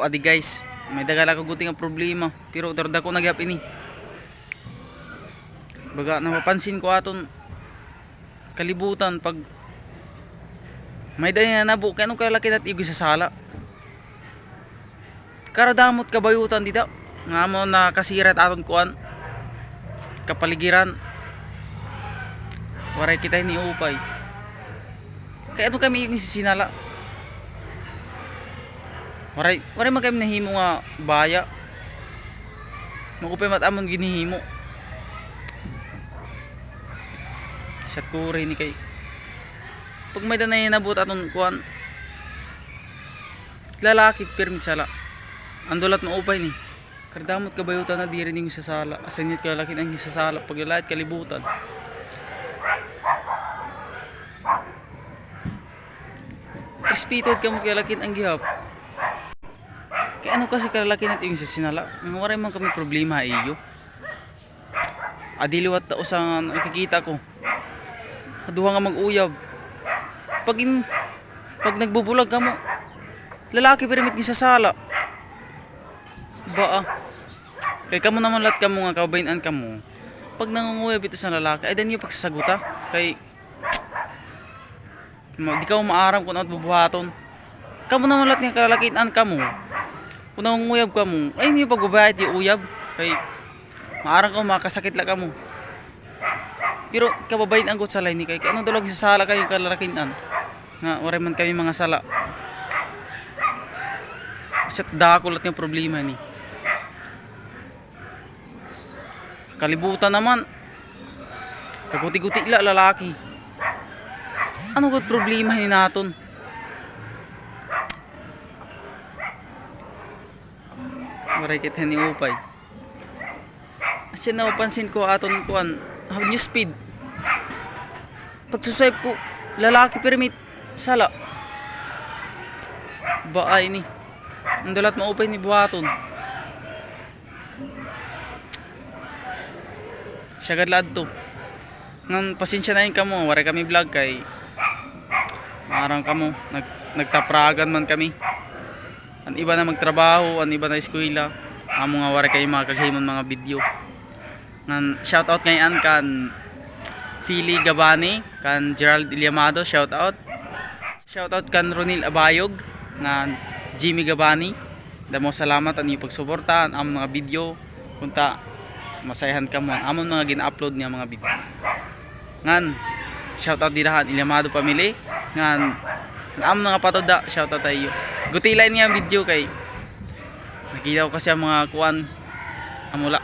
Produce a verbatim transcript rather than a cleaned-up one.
Adi guys, may-ada gad ako guti nga problema, pero dardako na gihap ini. Baga napapansin ko aton kalibutan, pag may-ada nanabo, kay ano kalalaki-an it iyo gisasala? Karadamo it kabayutan dida nga amo nakasira it aton kuan, kapaligiran. Waray kita hiniupay. Kay ano kami iyo gisisinala? Waray, waray man kami nahimo nga baya. Maupay man it amon ginhihimo. Sat kuri ini kay pag may-ada nanabo it aton kuan, lalaki pirmi it sala. An dulat maupay ni. Karadamo it kabayutan na diri niyo gisasala. Asya niyo it kalalaki-an an gisasala, pag lalaki it kalibutan. Respeto gad kamo kay laki-an gihap. Kay ano kasi kalalaki-an it iyo gisasala? Nga waray man kami problema ha iyo. Adi liwat ta usa nga nakikita ko. Duha nga mag-uyab. Pag in, pag nagbubulag kamo, lalaki pirmi it gisasala. Baa. Kay kamo naman liwat kamo nga kababayen-an kamo. Pag nangunguyab ito sa lalaki, ay, diri niyo pagsasaguta. Kay ma-, di kamo maaram kun ano it bubuhaton. Kamo naman liwat nga kalalakin-an kamo. Kun nangunguyab kamo, ay, niyo pagbabayad it iyo uyab. Kay maaram kamo, makasakit la kamo. Pero kababayen-an gud sala ini kay, kay ano daw la gisasala kay kalalakin-an. Nga, waray man kami mga sala. Sa dako liwat nga problema ini. Kalibutan naman. Kaguti-guti la, lalaki. Ano gud problema hini naton? Waray kita hiniupay. Asya napapansin ko aton kuan, ha newsfeed. Pagsuswipe ko, lalaki pirmi it sala. Baa ini. An dulat maupay ni buhaton. Siya gad la adto. Ngan pasensya na gihap kamo, waray kami vlog kay maaram kamo, nag-, nagtapragan man kami. An iba na magtrabaho, an iba na eskwela. Amo nga waray kami makakahimo hin mga video. Ngan shout out ngay-an kan Philly Gabani, kan Gerald Iliamado, shout out. Shout out kan Ronil Abayog, ngan Jimmy Gabani. Damo salamat an iyo pagsuporta han amon mga video. Kunta masayahan kamo han amon mga gin-upload nga mga video. Ngan shout out dida han Iliamado family. Ngan an amon mga patoda, shout out ha iyo. Guti la ini nga video kay nakita ko kasi an mga kuan, amo la.